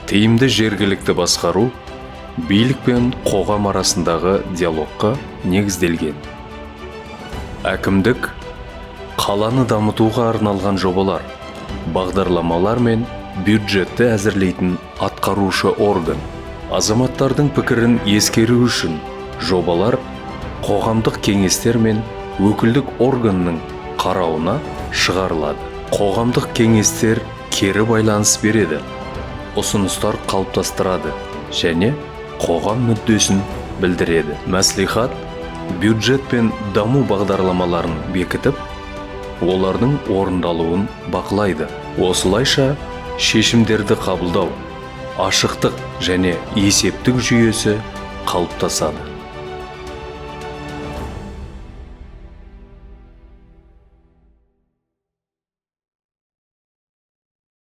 Тиімді жергілікті басқару билік пен қоғам арасындағы диалогқа негізделген. Әкімдік қаланы дамытуға арналған жобалар, бағдарламалар мен бюджетті әзірлейтін атқарушы орган. Азаматтардың пікірін ескеру үшін жобалар қоғамдық кеңестер мен өкілдік органның қарауына шығарылады. Қоғамдық кеңестер кері байланыс береді, ұсыныстар қалыптастырады және қоғам мүддесін білдіреді. Мәслихат бюджет пен даму бағдарламаларын бекітіп, олардың орындалуын бақылайды. Осылайша, шешімдерді қабылдау ашықтық және есептік жүйесі қалыптасады.